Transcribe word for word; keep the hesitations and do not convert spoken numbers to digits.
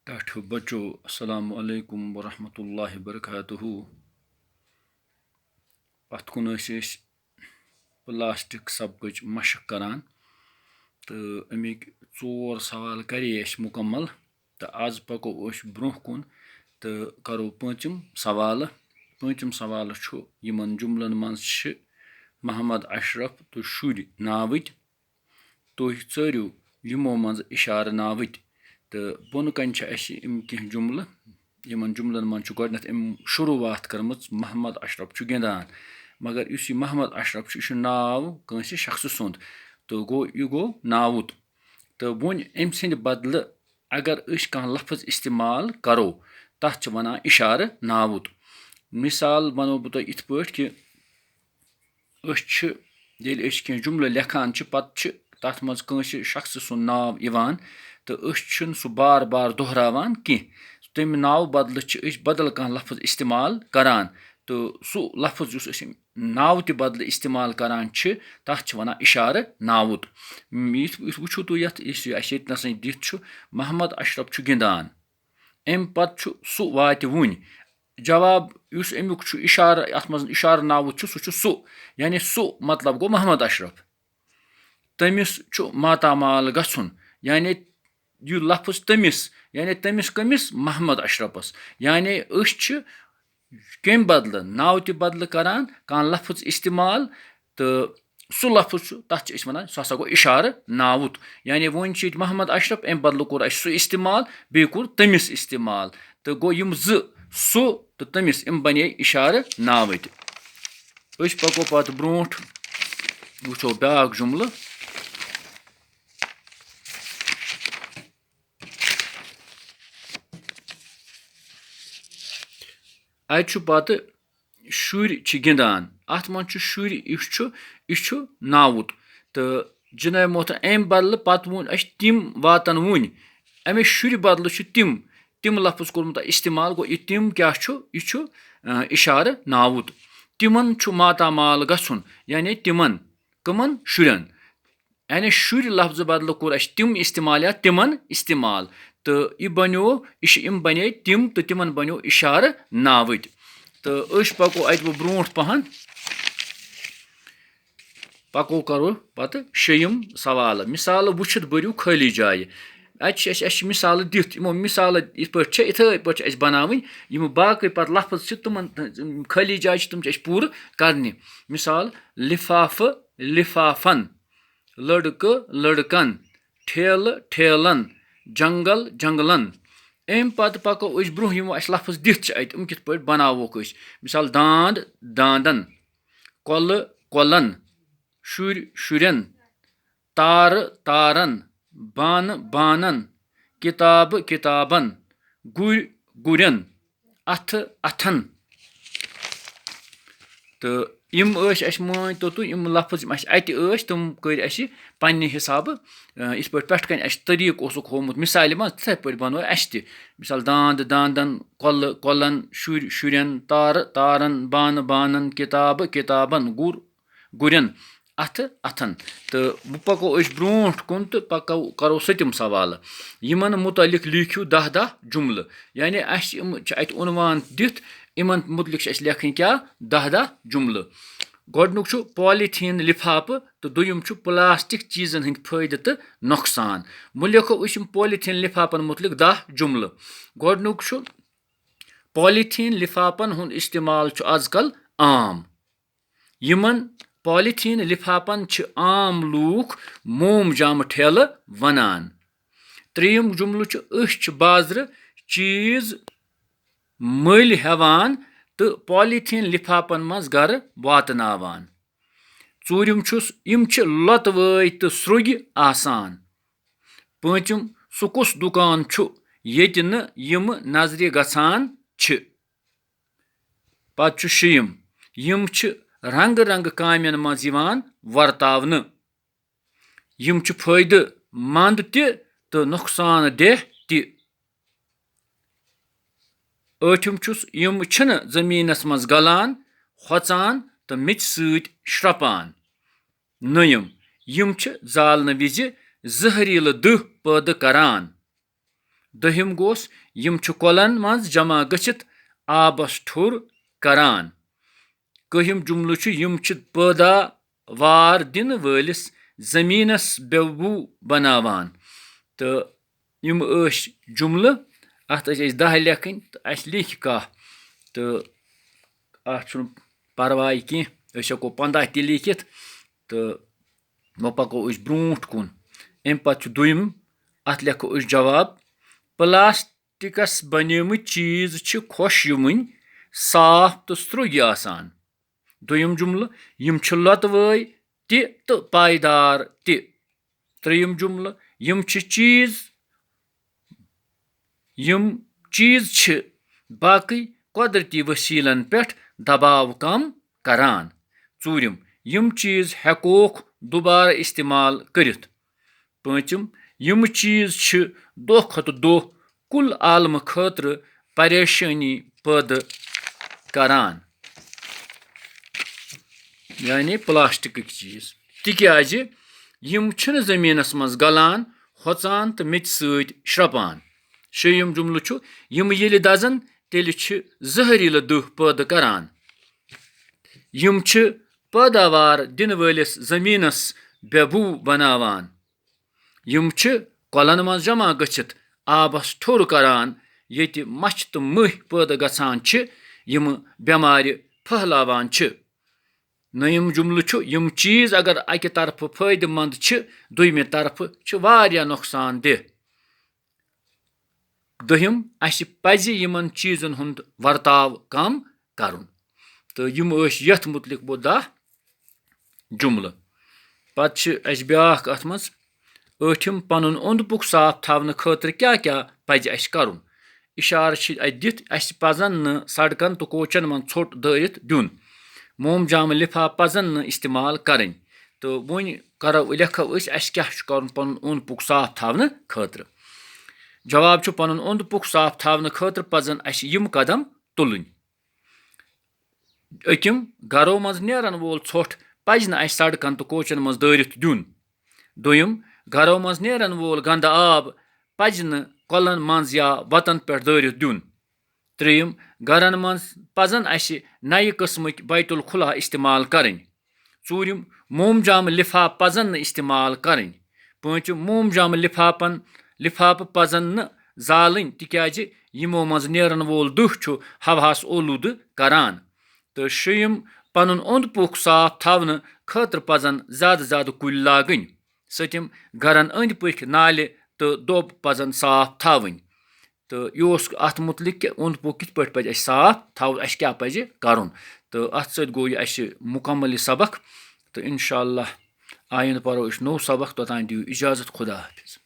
ٹاٹھیو بچو، السلام علیکم ورحمۃ اللہ وبرکاتہ۔ پتھ کُن ٲسۍ أسۍ پلاسٹک سبقٕچ مشق کران، تہٕ اَمِکۍ ژور سوال کرے اَسہِ مُکمل۔ تہٕ آز پکو أسۍ برونٛہہ کُن تہٕ کرو پوٗنٛژِم سوال۔ پوٗنٛژِم سوال چھُ، یِمن جملن منٛز چھِ محمد اشرف تہٕ شُرۍ ناوٕکۍ، تُہۍ ژٲرِو یِمو منٛز اِشارٕ ناوٕتۍ۔ تہٕ بۄنہٕ کَنہِ چھِ اَسہِ یِم کینٛہہ جُملہٕ، یِمَن جُملَن منٛز چھُ گۄڈٕنٮ۪تھ أمۍ شروٗعات کٔرمٕژ، "محمد اشرف چھُ گِنٛدان"۔ مگر یُس یہِ محمد اشرف چھُ، یہِ چھُ ناو کٲنٛسہِ شخصہٕ سُنٛد۔ تہٕ گوٚو، یہِ گوٚو ناوُت۔ تہٕ وۄنۍ أمۍ سٕنٛدِ بدلہٕ اگر أسۍ کانٛہہ لفظ استعمال کَرو، تَتھ چھِ وَنان اِشارٕ ناوُت۔ مثال وَنو بہٕ تۄہہِ یِتھ پٲٹھۍ کہِ أسۍ چھِ، ییٚلہِ أسۍ کینٛہہ جُملہٕ لیکھان چھِ، پَتہٕ چھِ تَتھ منٛز کٲنٛسہِ شخصہٕ سُنٛد ناو یِوان، تہٕ أسۍ چھِنہٕ سُہ بار بار دۄہراوان کینٛہہ۔ تَمہِ ناوٕ بدلہٕ چھِ أسۍ بدل کانٛہہ لفظ استعمال کران، تہٕ سُہ لفظ یُس أسۍ ناوٕ تہِ بدلہٕ استعمال کران چھِ، تَتھ چھِ وَنان اِشارٕ ناوُت۔ یِتھ، یِتھ وٕچھِو تُہۍ یَتھ، یُس یہِ اَسہِ ییٚتہِ نَسٕے دِتھ چھُ، "محمد اشرف چھُ گِنٛدان"۔ اَمہِ پَتہٕ چھُ "سُہ واتہِ وُنۍ"۔ جواب یُس اَمیُک چھُ، اِشارٕ، اَتھ منٛز اِشارٕ ناوُت چھُ، سُہ چھُ سُہ، یعنی سُہ مطلب گوٚو محمد اشرف۔ "تٔمِس چھُ ماتامال گژھُن"، یعنی یہِ لفظ "تٔمِس"، یعنی تٔمِس کٔمِس؟ محمد اشرفس۔ یعنی أسۍ چھِ کَمہِ بدلہٕ، ناوٕ تہِ بدلہٕ کران کانٛہہ لفظ استعمال، تہٕ سُہ لفظ چھُ، تَتھ چھِ أسۍ وَنان، سُہ ہسا گوٚو اِشارٕ ناوُت۔ یعنی وۄنۍ چھُ ییٚتہِ محمد اشرف، اَمہِ بدلہٕ کوٚر اَسہِ سُہ استعمال، بیٚیہِ کوٚر "تٔمِس" استعمال۔ تہٕ گوٚو یِم زٕ، سُہ تہٕ "تٔمِس"، یِم بنے اِشارٕ ناوٕتۍ۔ أسۍ پکو پتہٕ برونٛٹھ، وٕچھو بیٛاکھ جُملہٕ۔ اَتہِ چھُ پتہٕ "شُرۍ چھِ گِنٛدان"۔ اَتھ منٛز چھُ "شُرۍ"، یُس چھُ، یہِ چھُ ناوُت۔ تہٕ جناب محترم، اَمہِ بدلہٕ پتہٕ ووٚن اَسہِ "تِم واتن وُنۍ"۔ اَمے "شُرۍ" بدلہٕ چھُ "تِم"، "تِم" لفظ کوٚرمُت اَتھ استعمال۔ گوٚو، یہِ "تِم" کیٛاہ چھُ؟ یہِ چھُ، آ، اِشارٕ ناوُت۔ "تِمن چھُ ماتامال گژھُن"، یعنی تِمن، کٕمن؟ شُرٮ۪ن۔ یعنی شُرۍ لفظہٕ بدلہٕ کوٚر اَسہِ "تِم" استعمال یا "تِمن" استعمال۔ تہٕ یہِ بنیو، یہِ چھِ، یِم بنے "تِم" تہٕ تِمن بنیو اِشارٕ ناوٕتۍ۔ تہٕ أسۍ پکو اَتہِ وۄنۍ برونٛٹھ پہن۔ پکو کرو پتہٕ شیٚیِم سوال۔ مثالہٕ وٕچھِتھ بٔرِو خٲلی جایہِ۔ اَتہِ چھِ اَسہِ، اَسہِ چھِ مثالہٕ دِتھ، یِمو مثالہٕ یِتھ پٲٹھۍ چھِ، یِتھٲے پٲٹھۍ چھِ اَسہِ بناوٕنۍ۔ یِم باقٕے پتہٕ لفظ چھِ، تِمن، خٲلی جایہِ چھِ، تِم چھِ اَسہِ پوٗرٕ کرنہِ۔ مثال، لفافہٕ، لفافن، لڑکہٕ، لڑکن، ٹھیلہٕ، ٹھیلن، جنگل، جنگلن۔ اَمہِ پتہٕ پکو أسۍ برونٛہہ، یِمو اَسہِ لفظ دِتھ چھِ اَتہِ، یِم کِتھ پٲٹھۍ بناووکھ أسۍ؟ مثال، داند، داندن، کۄلہٕ، کۄلن، شُرۍ، شُرٮ۪ن، تارٕ، تارن، بانہٕ، بانن، کتابہٕ، کتابن، گُرۍ، گُرٮ۪ن، اَتھٕ، اَتھن۔ تہٕ یِم ٲسۍ اَسہِ، مٲنۍ تو تُہۍ، یِم لفظ یِم اَسہِ اَتہِ ٲسۍ، تِم کٔرۍ اَسہِ پننہِ حسابہٕ، اَ، یِتھ پٲٹھۍ پٮ۪ٹھ کَنۍ اَسہِ طریٖقہٕ اوسُکھ ہوومُت مِثالہِ منٛز، تِتھَے پٲٹھۍ بَنوو اَسہِ تہِ۔ مثال، داند، داندَن، کۄلہٕ، کۄلَن، شُرۍ، شُرٮ۪ن، تارٕ، تارَن، بانہٕ، بانَن، کِتابہٕ، کِتابَن، گُر، گُرٮ۪ن، اَتھٕ، اَتھَن۔ تہٕ وۄنۍ پَکو أسۍ برونٛٹھ کُن تہٕ پَکو، کَرو سٔتِم سوالہٕ۔ یِمَن مُتعلِق لیکھِو دَہ دَہ جُملہٕ۔ یعنی اَسہِ یِم چھِ اَتہِ عنوان دِتھ، یِمَن مُتعلِق چھِ اَسہِ لیکھٕنۍ کیٛاہ؟ دَہ دَہ جُملہٕ۔ گۄڈٕنیُک چھُ پالیٖتھیٖن لِفافہٕ تہٕ دوٚیُم چھُ پلاسٹک چیٖزَن ہٕنٛدۍ فٲیدٕ تہٕ نۄقصان۔ وۄنۍ لیکھو أسۍ یِم پالیٖتھیٖن لِفافَن مُتعلِق دَہ جُملہٕ۔ گۄڈٕنیُک چھُ، پالیٖتھیٖن لِفافَن ہُنٛد استعمال چھُ آز کل عام۔ یِمَن پالیٖتھیٖن لِفافَن چھِ عام لوٗکھ موم جامہٕ ٹھیلہٕ وَنان۔ ترٛیٚیِم جُملہٕ چھُ، أسۍ چھِ بازرٕ چیٖز مٔلۍ ہٮ۪وان تہٕ پالیٖتھیٖن لِفافَن منٛز گَرٕ واتناوان۔ ژوٗرِم چھُس، یِم چھِ لۄتہٕ وٲے تہٕ سرٛوگۍ آسان۔ پٲنٛژِم، سُہ کُس دُکان چھُ ییٚتہِ نہٕ یِم نظرِ گژھان چھِ؟ پتہٕ چھُ شیٚیِم، یِم چھِ رنٛگہٕ رنٛگہٕ کامٮ۪ن منٛز یِوان ورتاونہٕ۔ یِم چھِ فٲیدٕ مند تہِ تہٕ نۄقصان دہ تہِ۔ ٲٹھِم چھُس، یِم چھِنہٕ زٔمیٖنَس منٛز گَلان، ہۄژان تہٕ میٚژِ سۭتۍ شرٛپان۔ نٔیِم، یِم چھِ زالنہٕ وِزِ زہریٖلہٕ دٕہ پٲدٕ کران۔ دوٚیِم گوٚو، یِم چھِ کۄلَن منٛز جمع گٔژھِتھ آبَس ٹھوٚر کران۔ کٔہِم جملہٕ چھُ، یِم چھِ پٲداوار دِنہٕ وٲلِس زٔمیٖنَس بیوٗ بناوان۔ تہٕ یِم ٲسۍ جملہٕ، اَتھ ٲسۍ اَسہِ دَہ لیکھٕنۍ تہٕ اَسہِ لیکھۍ کاہ۔ تہٕ اَتھ چھُنہٕ پَرواے کینٛہہ، أسۍ ہٮ۪کو پنٛداہ تہِ لیکھِتھ۔ تہٕ وۄنۍ پَکو أسۍ برونٛٹھ کُن۔ اَمہِ پَتہٕ چھُ دوٚیِم، اَتھ لیکھو أسۍ جواب۔ پلاسٹکس بنیمٕتۍ چیز چھِ خۄش یِوٕنۍ، صاف تہٕ سرٛوگۍ آسان۔ دوٚیِم جملہٕ، یِم چھِ لۄتہٕ وٲے تہِ تہٕ پائیدار تہِ۔ ترٛیٚیِم جملہٕ، یِم چھِ چیز، یِم چیز چھِ باقٕے قۄدرتی وسیلن پٮ۪ٹھ دباو کم کران۔ ژوٗرِم، یِم چیز ہٮ۪کوکھ دوبارٕ استعمال کٔرِتھ۔ پٲنٛژِم، یِم چیز چھِ دۄہ کھۄتہٕ دۄہ کُل عالمہٕ خٲطرٕ پریشٲنی پٲدٕ کران، یعنی پلاسٹکٕکۍ چیز، تِکیازِ یِم چھِنہٕ زٔمیٖنَس منٛز گلان، ہۄژان تہٕ میٚژِ سۭتۍ شرٛپان۔ شیٚیِم جملہٕ چھُ، یِم ییٚلہِ دَزَن، تیٚلہِ چھِ زہریٖلہٕ دٕہ پٲدٕ کران۔ یِم چھِ پٲداوار دِنہٕ وٲلِس زٔمیٖنَس بے بوٗ بناوان۔ یِم چھِ کۄلَن منٛز جمع گٔژھِتھ آبَس ٹھوٚر کران، ییٚتہِ مَچھِ تہٕ مٔہۍ پٲدٕ گژھان چھِ، یِم بٮ۪مارِ پھٔہلاوان چھِ۔ نٔیِم جملہٕ چھُ، یِم چیٖز اگر اَکہِ طرفہٕ فٲیدٕ مند چھِ، دوٚیمہِ طرفہٕ چھِ واریاہ نۄقصان دہ۔ دوٚیِم، اَسہِ پَزِ یِمَن چیٖزَن ہُنٛد ورتاو کم کرُن۔ تہٕ یِم ٲسۍ یَتھ مُتعلِق بہٕ دَہ جملہٕ۔ پَتہٕ چھِ اَسہِ بیٛاکھ اَتھ منٛز، ٲٹھِم، پَنُن اوٚنٛد پوٚک صاف تھاونہٕ خٲطرٕ کیٛاہ کیٛاہ پَزِ اَسہِ کرُن؟ اِشارٕ چھِ اَتہِ دِتھ، اَسہِ پَزَن نہٕ سڑکَن تہٕ کوچَن منٛز ژھوٚٹ دٲرِتھ دیُن۔ موم جام لِفافہٕ پَزَن نہٕ استعمال کَرٕنۍ۔ تہٕ وۄنۍ کَرو، لیکھو أسۍ، اَسہِ کیٛاہ چھُ کَرُن پَنُن اوٚنٛد پوٚک صاف تھاونہٕ خٲطرٕ۔ جواب چھُ، پَنُن اوٚنٛد پوٚک صاف تھاونہٕ خٲطرٕ پَزَن اَسہِ یِم قدم تُلٕنۍ۔ أکِم، گَرو منٛز نیرَن وول ژھوٚٹھ پَزِ نہٕ اَسہِ سڑکَن تہٕ کوچَن منٛز دٲرِتھ دیُن۔ دوٚیِم، گَرو منٛز نیرَن وول گنٛدٕ آب پَزِ نہٕ کۄلَن منٛز یا وَتَن پٮ۪ٹھ دٲرِتھ دیُن۔ ترٛیٚیِم، گَرَن منٛز پَزَن اَسہِ نَیہِ قٕسمٕکۍ بیت الخلا استعمال کَرٕنۍ۔ ژوٗرِم، موم جام لِفافہٕ پَزَن نہٕ استعمال کَرٕنۍ۔ پٲنٛژِم، موم جام لِفافَن، لِفافہٕ پَزَن نہٕ زالٕنۍ، تِکیٛازِ یِمو منٛز نیرَن وول دٕہ چھُ ہواہَس اولوٗدٕ کران۔ تہٕ شیٚیِم، پَنُن اوٚنٛد پوٚک صاف تھاونہٕ خٲطرٕ پَزَن زیادٕ زیادٕ کُلۍ لاگٕنۍ۔ سٔتِم، گَرَن أنٛدۍ پٔکھۍ نالہِ تہٕ دوٚب پَزَن صاف تھاوٕنۍ۔ تہٕ یہِ اوس اَتھ مُتعلِق کہِ اوٚنٛد پوٚک کِتھ پٲٹھۍ پَزِ اَسہِ صاف تھاوُن، اَسہِ کیٛاہ پَزِ کَرُن۔ تہٕ اَتھ سۭتۍ گوٚو یہِ اَسہِ مُکمل یہِ سبق۔ تہٕ اِنشاء اللہ آیِنٛدٕ پَرو أسۍ نوٚو سبق، توٚتام دِیِو اِجازت، خدا حافظ۔